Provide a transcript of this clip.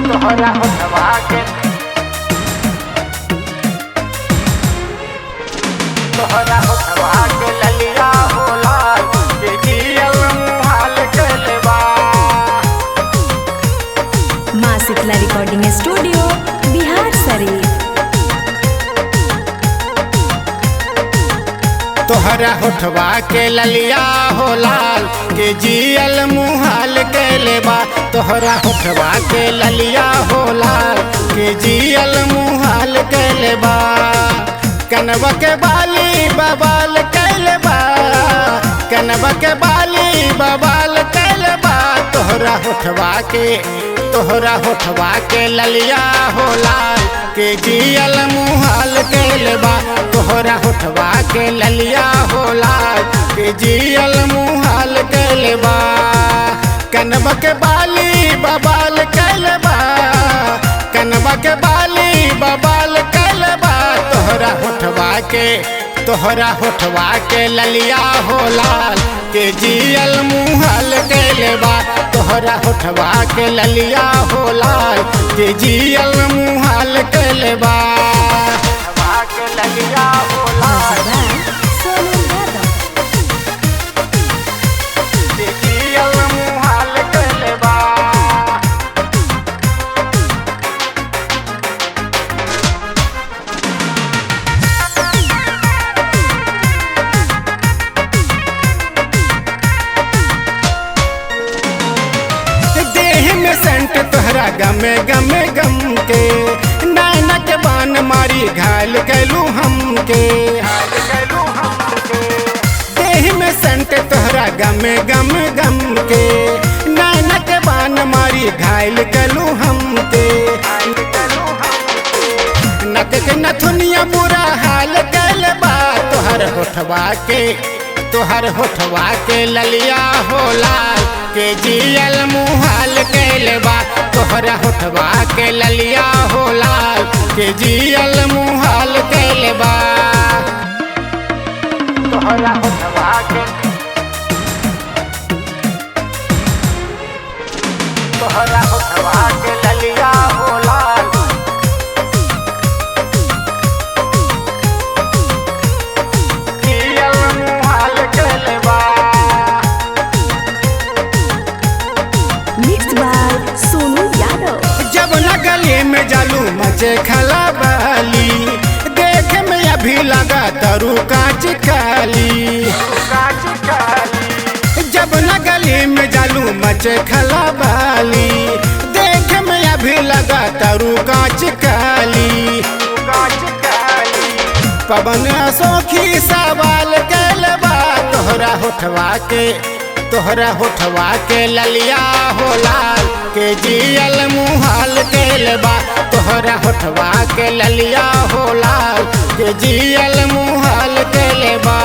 तोहरा होठवा के, तोहरा होठवा के ललिया हो लाल के जियल मुहाल कइले बा। माँ शीतला रिकॉर्डिंग स्टूडियो बिहार शरीफ। तोहरा होठवा के ललिया हो लाल के जियल मुहाल कइले बा। तोहरा होठवा के ललिया हो लाल के जियल मुहाल कइले बा। कनवा के बाली बबाल कइले बा, कनवा के बाली बबाल कइले बा। तोहरा होठवा के, तोहरा होठवा के ललिया हो लाल के जियल मुहाल कइले बा। तोहरा होठवा के ललिया हो लाल के जियल मुहाल कइले बा। कनवा के बाली बबाल कइले बा, कनवा के बाली बबाल कइले बा। तोहरा होठवा के, तोहरा होठवा के ललिया हो लाल के जियल मुहाल कइले बा। तोहरा होठवा के ललिया हो लाल के जियल मुहाल कइले बा। होठवा के ललिया हो लाल सोनू यादव। के जियल मुहाल कइले बा। देह में सेंट तोहरा गमे गमे गम के, नैना के बान मारी घायल कैलू हमके। देह में सेंट तोहरा गमे गम गम के, नैना के बान मारी घायल कैलू हमके। नक के नथुनिया बुरा हाल कैल बा। तोहर होठवा के, तोहर होठवा के ललिया हो लाल के जियल मुहाल कैल बा। तोहरा होठवा के ललिया हो लाल के जियल मुहाल कैल बा। तोहरा होठवा के, तोहरा होठवा के ललिया हो लाल जियल मुहाल कैल बा। Mix by Sonu Yadav. जब न गली में जालू मचे खलाबाली, देख में अभी लगा तरु कांच काली। जब न गली में जालू मचे खलाबाली, देख में अभी लगा तरु कांच काली। पवन सोखी सवाल कैलबा। तोहरा होठवा के, तोहरा होठवा के ललिया हो लाल के जियल मुहाल कैलबा। तोहरा होठवा के ललिया हो लाल के जियल मुहाल कैलबा।